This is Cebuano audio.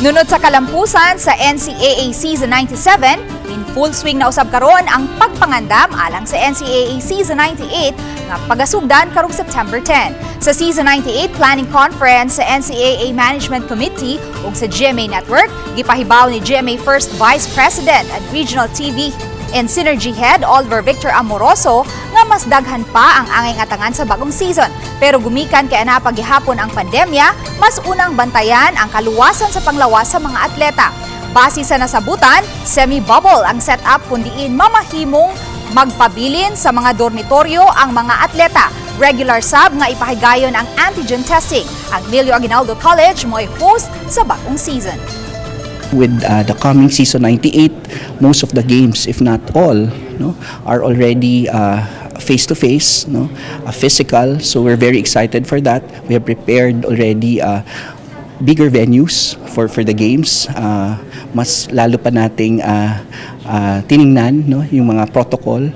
Nunot sa kalampusan sa NCAA Season 97, in full swing na usab karon ang pagpangandam alang sa NCAA Season 98 nga pagasugdan karong September 10. Sa Season 98 Planning Conference sa NCAA Management Committee ug sa GMA Network, gipahibaw ni GMA First Vice President at Regional TV and Synergy Head Oliver Victor Amoroso nga mas daghan pa ang angay atangan sa bagong season. Pero gumikan kay ana gihapon ang pandemya, mas unang bantayan ang kaluwasan sa panglawas sa mga atleta. Base sa nasabutan, semi-bubble ang setup kung diin mamahimong magpabilin sa mga dormitoryo ang mga atleta. Regular sab nga ipahigayon ang antigen testing. Ang Emilio Aguinaldo College mo'y host sa bagong season. With the coming season 98, most of the games, if not all, no, are already face to face, no, physical. So we're very excited for that. We have prepared already bigger venues for the games. Mas lalo pa nating tiningnan, no, yung mga protocol.